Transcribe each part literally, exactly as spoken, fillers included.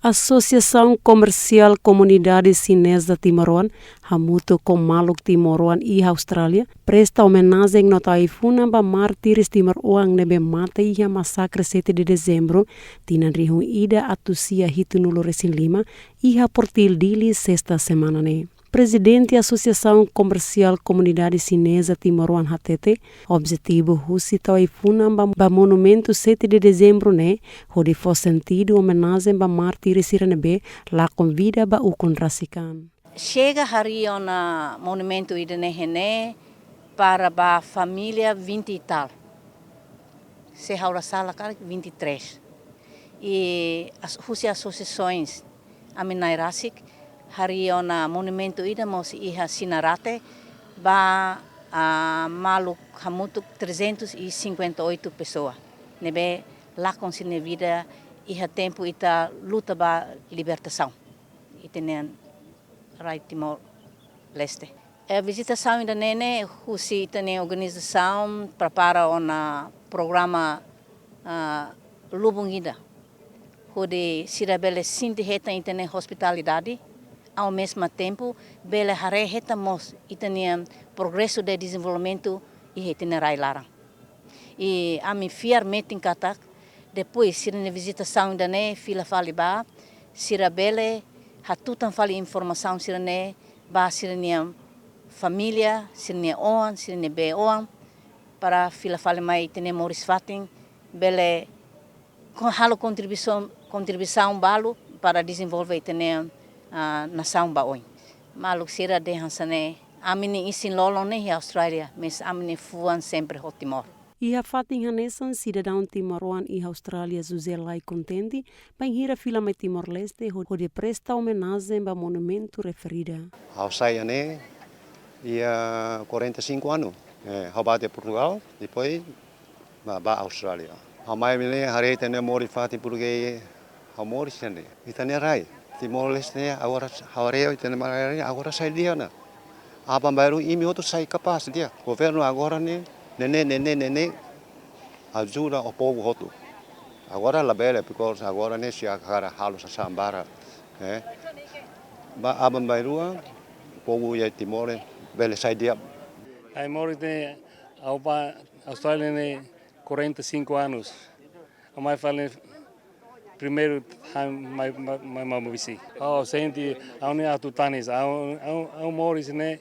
Asosiasaun Komersiál Komunidade Xineza Timoroan, hamutuk ho maluk timoroan iha Austrália, presta omenajen no tau ai-funan ba mártires timoroan ne'ebé mate iha masakre sete de dezembru, tinan rihun ida atus sia hitunulu resin lima, iha Portil Dili, sesta semana ne'e. Prezidente Asosiasaun Komersiál Komunidade Xineza Timoroan hatete, objetivu husi tau ai-funan ba, ba monumentu sete de dezembru ne'e, hodi fó sentidu omenajen ba mártires sira ne'ebé lakon vida ba ukun rasik an. Xineza harii ona monumentu ida-ne'e iha ne'e para ba família vinte e tal. Se ha'u la sala karik vinte e três. I as-, husi asosiasoens ami-nia rai rasik, harii ona monumentu ida mós iha Sinarate, ba, ah, maluk hamutuk trezentos e cinquenta e oito pessoa. Ne'ebé lakon sira-nia vida iha tempu ita luta ba libertasaun ita-nia rai Timor-Leste. E vizitasaun ida-ne'e ne'e husi ita-nia organizasaun prepara ona programa, ah, lubun ida. Hodi sira bele sente hetan ita-nia ospitalidade, ao mesmo tempo bele haree hetan mós ita-nia progresu de dezenvolvimentu iha ita-nia rai laran. I ami fiar metin katak, depois sira-nia vizitasaun ida-ne'e fila fali ba, sira bele hatutan fali informasaun sira-ne'e ba sira-nia família, sira-nia oan, sira-nia bei-oan, para fila fali mai ita-nia moris-fatin, bele ko-, halo kontribuisaun, kontribuisaun balu para dezenvolve ita-nia, ah, nasaun ba oin. Maluk sira dehan hanesan ne'e, ami-nia isin-lolon ne'e iha Austrália, mas ami-nia fuan sempre ho Timor. Iha fatin hanesan, sidadaun timoroan iha Austrália José Lai kontente, bainhira fila mai Timor-Leste ho-, hodi presta omenajen ba monumentu referida. Ha'u sai iha ne'e iha quarenta e cinco anos. Eh, ha'u bá to'o Portugal, depois bá, bá Austrália. Ha'u mai iha ne'e haree ita-nia moris-fatin, porque ha'u moris iha ne'e. Ita-nia rai Timor-Leste ne'e agora, ha'u haree ita-nia rai agora sai di'ak ona. Aban-bainrua imi hotu sai kapás di'ak. Governu agora ne'e, ne'e, ne'e, ne'e, ne'e, ne'e ajuda o povu hotu. Agora labele, because agora ne'e sira hakarak halo sasán barak, eh. Ba aban-bainrua, povu iha Timor bele sai di'ak. Ha'u moris iha, ha'u bá Austrália ne'e quarenta e cinco anos. Ha'u mai fali primeiru, ha'u mai, mai, mai, mai Maubisse. Ha'u sente, ha'u-nia atu tanis, ha'u, ha'u, ha'u moris ne'e,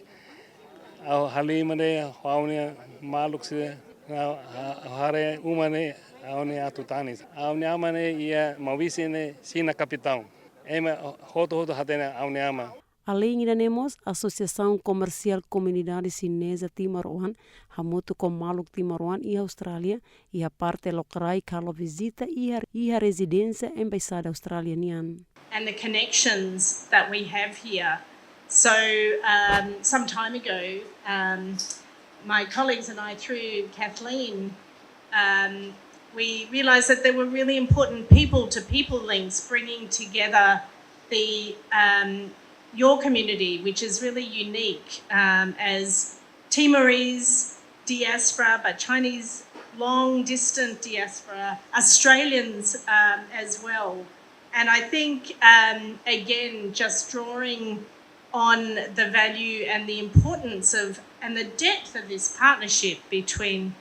ha'u halimar ne'e, ha'u-nia maluk sira, ha'u, ha'u haree uma ne'e, ha'u-nia atu tanis. Ha'u-nia aman ne'e iha Maubisse ne'e, Xina kapitaun. Ema hotu-hotu hatene ha'u-nia aman. Aleinde ida-ne'e mós, Asosiasaun Komersiál Komunidade Xineza Timoroan, hamutuk ho maluk timoroan iha Austrália, iha parte lokraik halo vizita iha, iha rezidénsia Embaixada Austrália nian. And the connections that we have here. So, um, some time ago, um, my colleagues and I, through Kathleen, um, we realised that there were really important people-to-people links bringing together the, um, your community, which is really unique, um, as Timorese diaspora, but Chinese long distant diaspora, Australians, um, as well. And I think, um, again, just drawing on the value and the importance of and the depth of this partnership between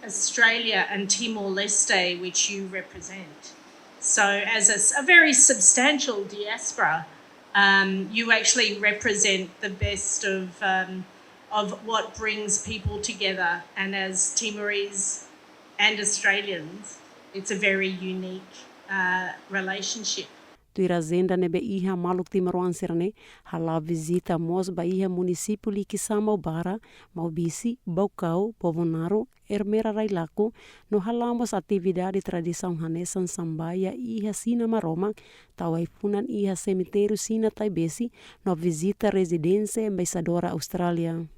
Australia and Timor-Leste, which you represent. So, as a s-, a very substantial diaspora, um, you actually represent the best of, um, of what brings people together. And as Timorese and Australians, it's a very unique, uh, relationship. Tuir ajenda ne'ebé iha, maluk timoroan sira-ne'e hala'o vizita mós ba iha munisípiu Likisá, Maubara, Maubisse, Baucau, Bobonaro, Ermera, Railaco, no hala'o mós atividade tradisaun hanesan sambaia iha Xina Maromak, tau ai-funan iha semitériu Xina Taibesi, no vizita rezidénsia Embaixadora Austrália.